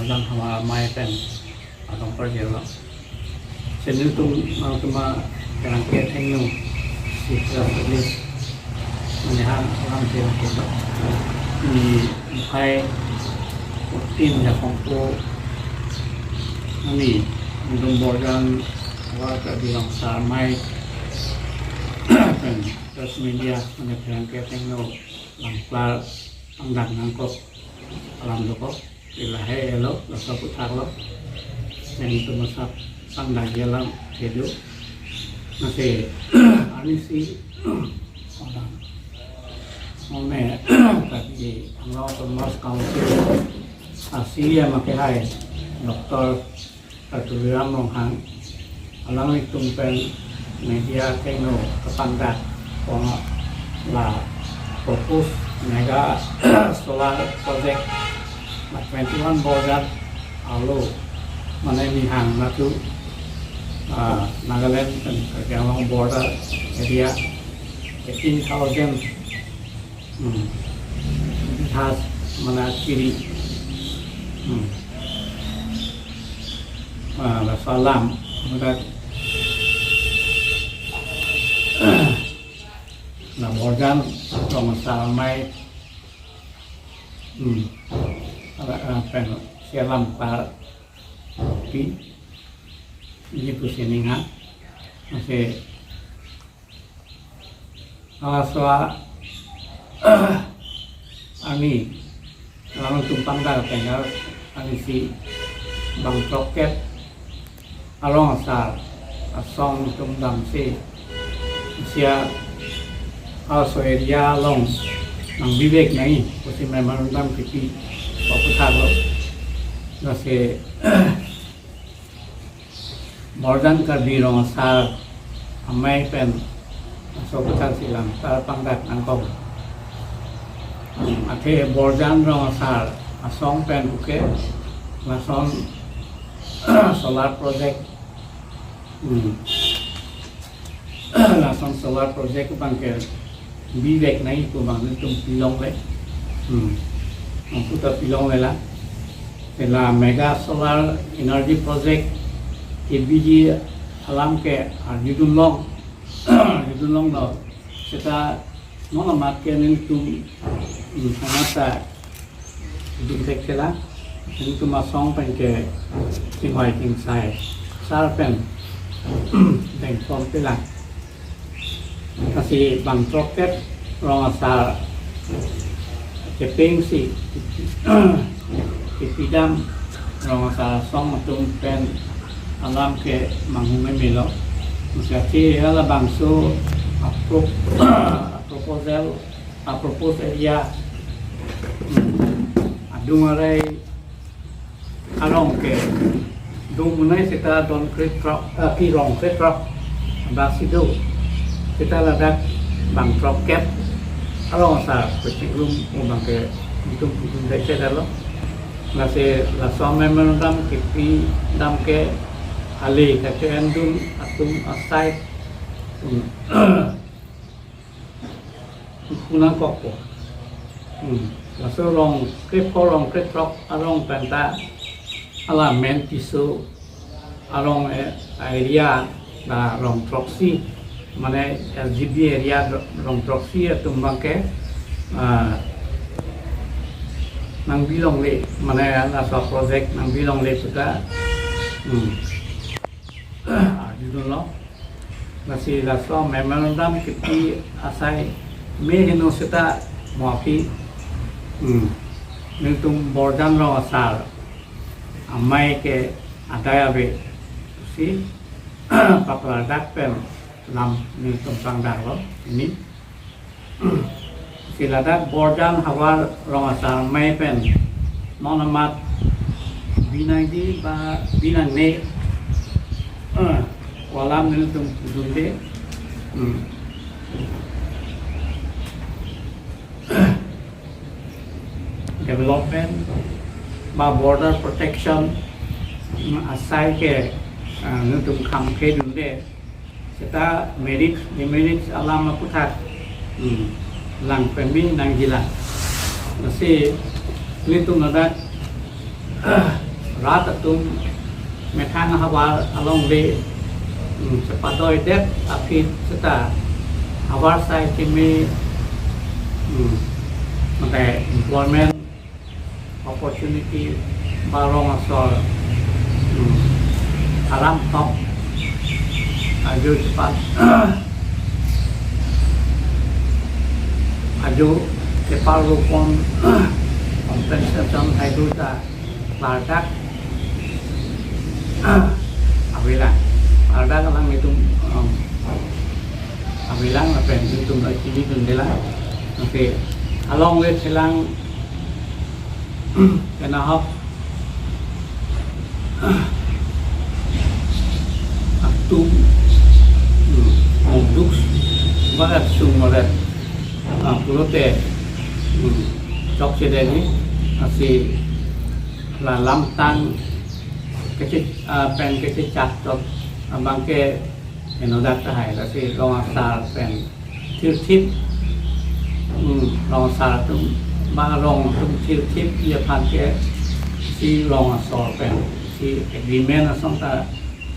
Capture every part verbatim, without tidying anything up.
Borjan Havar amei pen adong parjelo. Senitum nangtum apherangke athengno si press release mane ha alam sirang kelo. Ni mukhai utin da kongpo ani nangtum Borjan Havar Karbi Rong Asar amei pen press media mane pherangke athengno langplar pangdak nangkok alam dokok. Ila he elo, laso aphuthak lo. Nangtum asap pangdakji alam kedo. Lasi arnisi orang mane Karbi Anglong Autonomous Council a C E M akehai Doctor Tuliram Ronghang, alanglitum pen media athengno kapangdak pon la proposed mega solar project la twenty-one Borjan arlo, mane Nihang Nachu, ah, Nagaland pen Karbi Anglong border area, eighteen thousand Hmm. Has mana kiri. Hmm. Ah, laso alam, mudak, na Borjan Rong Asar amei. Hmm. Ala, ah, pen si alam klarpi. Ini pusi ning ha. Lasi halaso arni, alanglitum pangdak pen arnisi bang throkkep arong asar asong atum damsi isi halaso area along nangbi vek nangji pusi memorandum kipi aphuthak lo. Lasi Borjan Karbi Rong Asar amei pen laso aphuthak si langplar pangdak nangkok. Athe Borjan Rong Asar asong pen puke lason solar project, hmm, lason solar project abangke bi vek nangji pu abang nelitum pilongle. Hmm. Nangtum ta pilongle la. Sela mega solar energy project kebiji alam ke arjudun long. Arjudun longlo. Seta non amat ke nelitum, hmm, sanata dingthek sela. Nelitum asong pen ke chinghoi chingsai asar pen dengpon pela. Lasi bang throkkep rong asar kepeng si kepidam rong asar asong atum pen alam ke manghumeme lo. Masi athe halabangso apro-, aproposal, apropose area, hmm, adung arai arong ke dum unai seta don kre throk, eh, pi rong kre throk basi do. Seta ladak bang throkkep arong asar kechingrum abangke nelitum pudun dek dalo. Lasi laso memorandum kipidam ke ale kache-endun atum asai, hmm, kunang kokpo. Hmm. Laso rong kre pho rong kre throk arong penta ala men Tisso arong, eh, area la rong throksi, mane L G B area rong throksi atum abangke, ah, nangbi longle, mane laso project nangbi longle puta, hmm, arjudun lo. Lasi laso memorandum kipi asai me heno seta mo aphi, hmm, nelitum Borjan Rong Asar amei ke adai ave pusi paklardak pen lam nelitum pangdaklo ini. Si ladak Borjan havar rong asar amei pen non amat bi nangji ba bi nangne, eh, pu alam nelitum pudunde. Hmm. Development ba border protection, hmm, asai ke, ah, nelitum kham kedunde. Seta merit, demerit alam aputhak, hmm, lang pemi nangjilang. Lasi nelitum ladak, ah, Rat atum methang ahavar alongle, mm, chepadoidet aphi seta havar asai keme, mm, mate employment opportunity ba rong asor, mm, alam thok ajo chepat ajo cheparlopon compensation haidu ta klardak avelang. Klardak alang itum, um, avelang lapen itum lagi chini dun delang. Oke, alongle chelang kenahok atum, hmm, mongduk barat sung barat, ah, pulote, hmm, chokche deni asi la lamtang kece, ah, pen kecechak tok abangke enodak tahai, lasi rong asar pen thirthip, hmm, rong asar atum ba rong atum thirthip aphan ke si rong asor pen si agreement asong ta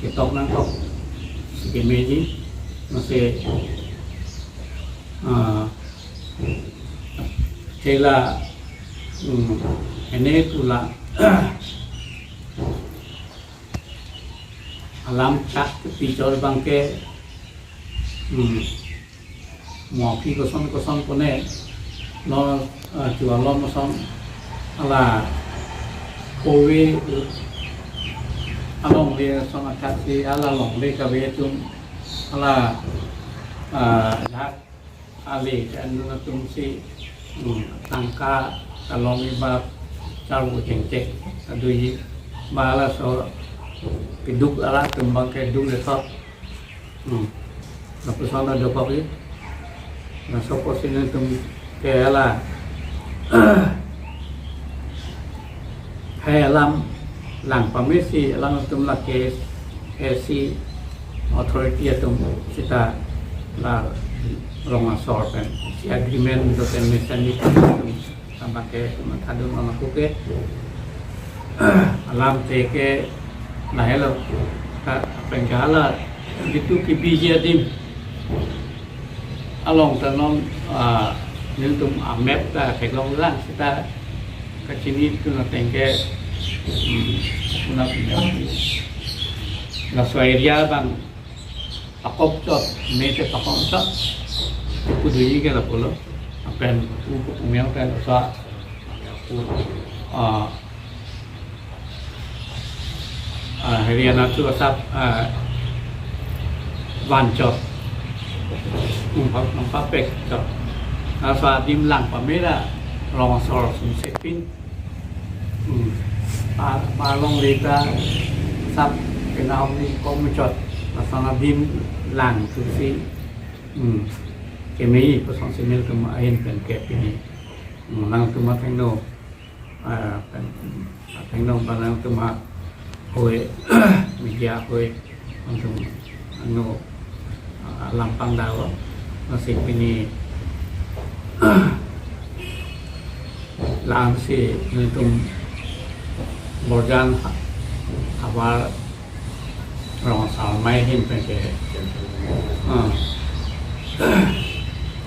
ketok nangkok si kemeji, masi, ah, hela, hmm, ene pula alam tak kepijor abangke, hmm, mo aphi koson koson pone lo, eh, chualom ason ala kove alongle ason athak si ala longle kave atum ala, eh, dak ale ke anun atum si, hmm, tangka kalong iba charvo chengchek aduji ba laso keduk arat atum abangke duk le thot. Hmm. Lapuson adokok i. Laso apotsi nelitum ke ala hai alam lang pamesi alangtum la K S A C authority atum seta la rong asor pen si agreement do pen mesen ni atum abangke mathadun on ako ke alam te ke lahelo ka pen ke hala jitu kebiji adim along ta non, ah, nelitum amap ta theklonglang seta kachini tun ateng ke, hmm, kuna punya laso area abang pakop chot, me te pakop chot, kuduyi ke lapulo, pen u kupumiang pen sa, ah, ah, Haryana tu asap, ah, van chot, umpa, umpa pek chot, laso adim lang pamera rong asor sumsepin. Hmm. Pa, palongle ta sap kena hong ni kom chot. Lason adim lang tu si. Hmm. Keme i kosong si nelitum ahin pen ke pini. Hmm. Nangtum athengno, ah, pen, athengno ba nangtum ahoi, media ahoi. Nangtum ano, ah, lampang dalo, masi pini lang si nelitum Borjan ha-, havar rong asar amei ahin pen ke, ah,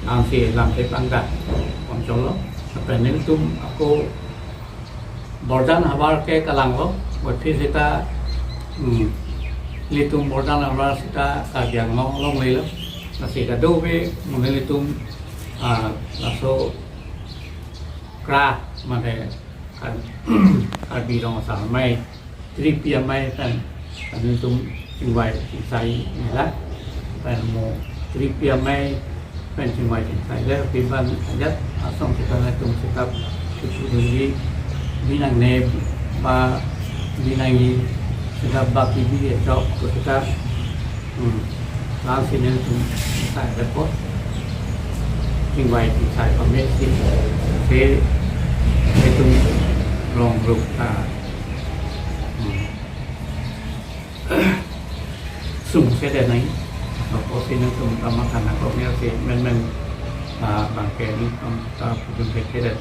lang si lamthe pangdak pon cholo, pen nelitum ako Borjan havar ke kalanglo, botphit seta, hmm, nelitum Borjan havar seta Karbi Anglong longlelo. Lasi kadokave mo nelitum, ah, laso kra mane Kar-, Karbi rong asar amei, tripi amei pen nelitum chingvai chingsai nila. Pen mo tripi amei pen chingvai chingsai le piban ajat asong seta nelitum seta kipudunji binang ne ba binang i seta baki bi e chok ko seta, hmm, lang si nelitum sai report chingvai chingsai pamesi se nelitum rong rup ta, hmm, sungsedet nai. Apotsi nelitum ta mathana kok nel si menmen, ah, bangke nelitum ta pudun sedet.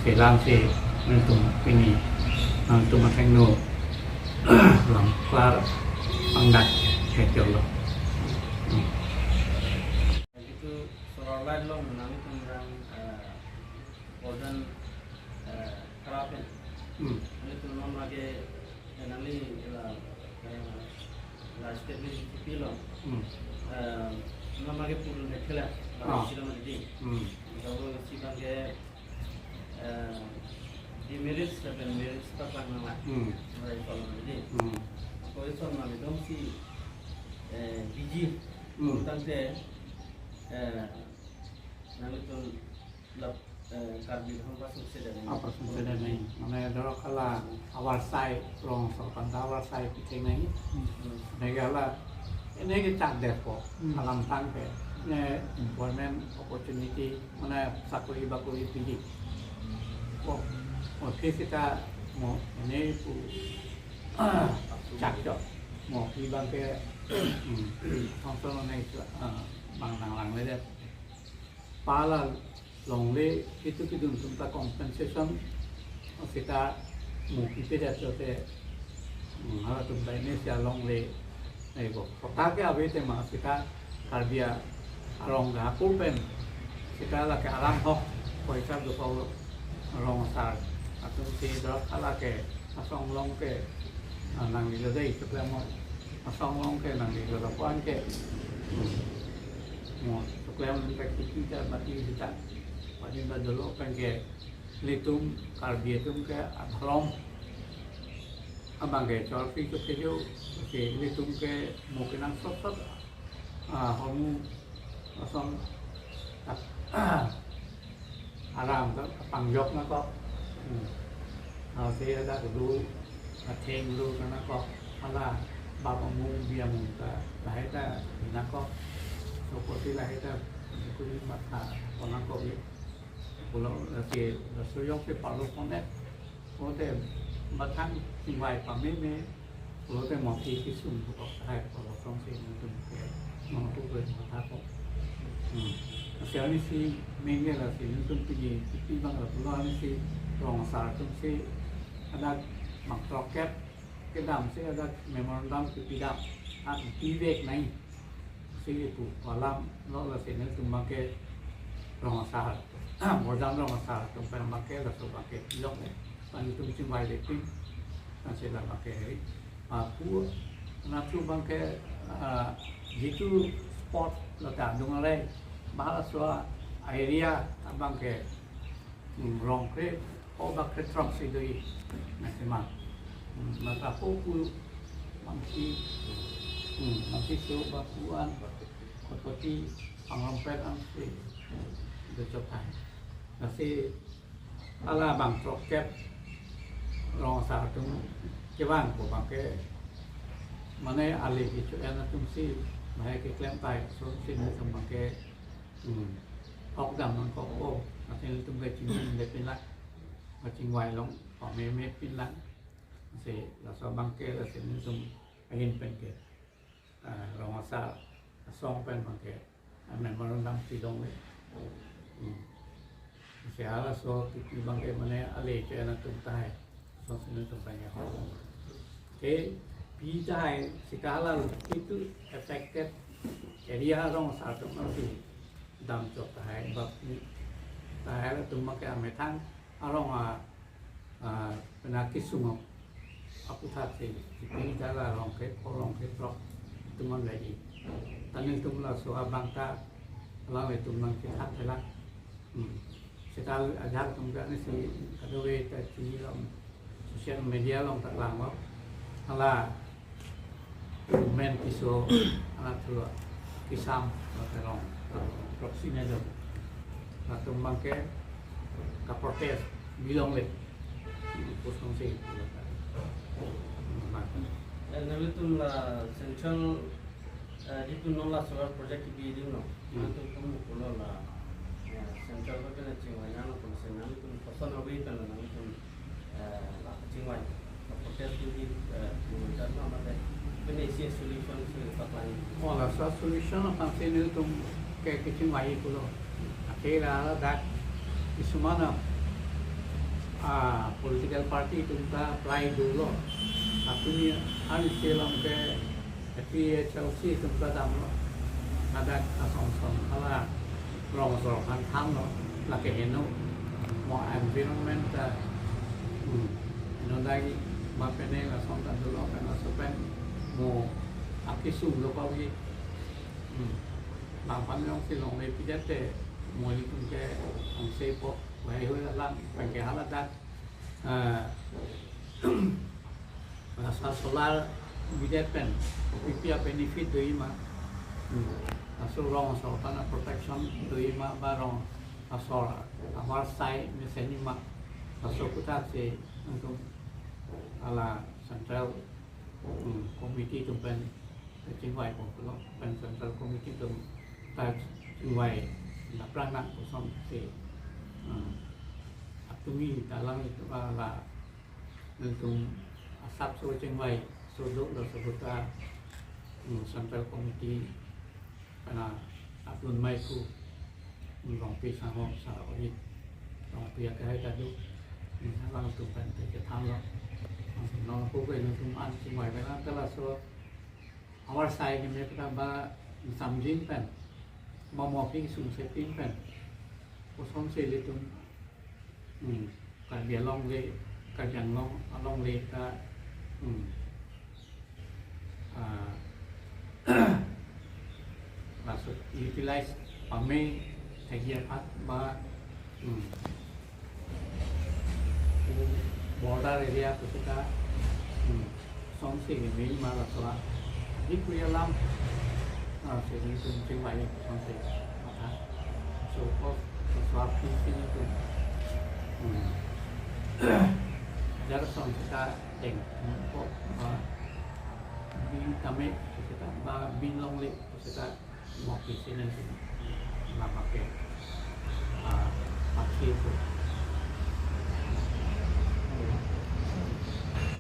Si lang si nelitum pini Nangtum athengno lam klar pangdak het yolo. Itu solar light along nangtum rang, eh, organ, eh, kharap ya. Hmm. Nangtum non lagi, eh, nangli la, eh, la stability pi lo. Hmm. Eh, non lagi purun dekhela, Ah. Bagi sila mati. Hmm. Kalau si bangke, eh, demerits lapen merits paklanglang. Hmm. Mulai solar mati. Hmm. Ako solar mati dong si, eh, biji. Hmm. Tangte, eh, nangtum lap, eh, Karbi Anglong pasung sedan nangji. Ah, pasung sedan nangji. Mane dorok hala avarsai, rong sorkar ta avarsai pithek nangji. Hmm. Nega hala, ini ke chak det ko, Hmm. alam tang ke. Ne employment opportunity, mane sakori bakori pidi. Ko, office ta mo, ini pu, chak jo. Mo, pi bangke, hmm, song song nang itu, ah, bang nang lang le det. Pala longle itu kidun atum ta compensation seta mo kipedet lote, hmm, halatum ta ini sia longle, eh, bo kota ke ave tema seta Karbi arong ke hako pen seta lake alam hok poisa dokok rong asar atum si dorok lake asong along ke, ah, nangli lo dei, keklem mo asong along ke nangli lo lapuan ke. Hmm. Mo, keklem nang ke kiki ta mati seta. Padi ba dolo pen ke ilitum Karbi atum ke adholom abang ke chorpi ke kejo, ke ilitum ke mo kenangsot sot, ah, hormu asong, ah, aram ta pangjok nangkok. Hmm. Ah, si ada dulu, atheng dulu nangkok. Hala bap amung bi amung ta lahai ta nangkok. Sopoti lahai ta kuri matha nangkok ye. Pulo lake laso yong si parlo konek. Pulote mathang chingvai pameme. Pulote mati kisung putok hai pulo song si nangtum ke. Nangtum ke matha ko. Hmm. Lasi arnisi mengge lasi nangtum pini kipi bang la pulo arnisi rong asar atum si ada bang throkep kedam si ada memorandum kipidam. Ah, pivek nai. Si ipu alam lo lasi nangtum bangke rong asar, Borjan rong asar atum pen bangke laso bangke pilong le. Nangtum chingvai le pin, nang sila bangke hei. Ah, pu, nangtum bangke, ah, jitu spot lo ta adung le, bahal so area abangke, hmm, rong kre, o bak kre throk si do-i, nang sima. Hmm, mata ko pu, mangsi, hmm, mangsi so bakuan, kototi, pangrompet ang si, do chotai. Lasi, hala bang throkep rong asar atum kevang ko bangke, mane ale kecho-en atum si, mane keklem tai, so si nangtum bangke, hmm, hok dam nangkok ko, lasi nangtum ke chingvai le pin lang, kachingvai long, pameme pin lang, si laso bangke, lasi nangtum ahin pen ke, ah, rong asar asong pen bangke, ah, memorandum pilong le. Hmm. Si halaso kipi bangke mane ale ke nangtum tahai. So si nangtum tahai. Ke pi tahai seta hala itu affected area rong asar atum si dam chok tahai bap ni. Tahai latum bangke amethang arong a, ah, pena kisung aputhak si, si pini ta la rong kre, ko rong kre throk atum an lagi. Ta nangtum laso abang ta, alanglitum nangkethan thelang. Hmm. Seta ajahak atum ke arnisi kadokave ta chini long, social media along ta lang lo. Hala men piso anak thua kisam, mate long, proxy ne do. Latum bangke ka protest bilong le. Pusong si. Nah. Eh, nanglitum la central, eh, jitu non la solar project kibi ding no. Hmm. Nanglitum pun pulo la, ya, central ko kena chingvai nang pun sen nanglitum koson awi kan nanglitum eh, la kachingvai, la protest duty, eh, duty ma mate, pini isi solution si paklangji. Oh, laso solution aphan si nelitum ke kachingvai pulo. Akhir la dak kisuman a, Ah, political party atum ta apply dolo. Apuni an isi along ke A P H L C atum ta damlo. Ladak asong song hala rong asor aphan thanlo. Lake heno mo environment ta, hmm, heno dagi ma pene asong ta dolo pen aso pen mo akesung lo kau hi. Hmm. Bang aphan jongsi longle pidet te mo ilitum ke angse po. Wahai hui alam pen ke haladak, ah, rasa solar bidet pen kopi a benefit do-i ma. Hmm. Laso rong asor aphan protection do-i ma ba rong asor avarsai mesen-i ma. Laso aputhak si nangtum hala central, hmm, committee atum pen kachingvai ponpo lo, pen central committee atum ta chingvai na prang nang kosonsi, hmm, atumi ta lang itu ala nangtum asapso chingvai so dolo laso aputhak, hmm, central committee kana atun mai ku, hmm, Rongpi sangho sa ori, Rongpi akehai ta do, hmm, labang atum pen te kethan lo. Hmm, nonpu ke nangtum an chingvai pen an ta laso avarsai keme peta ba samjin pen, ba mo aphi sungse pin pen kosonsi ilitum, hmm, Karbi alongle, Karbi Anglong alongle ta, hmm, ah, laso utilize pame thekji aphan ba, hmm, border area pusita, hmm, kosonsi keme ma laso a, di Korea alam, ah, si nangtum chingvai kosonsi matha. So, kos, laso a P C nangtum, hmm, jar song sita deng, hmm, ko, ah, bin tame pusita ba bin longle pusita mo P C nangtum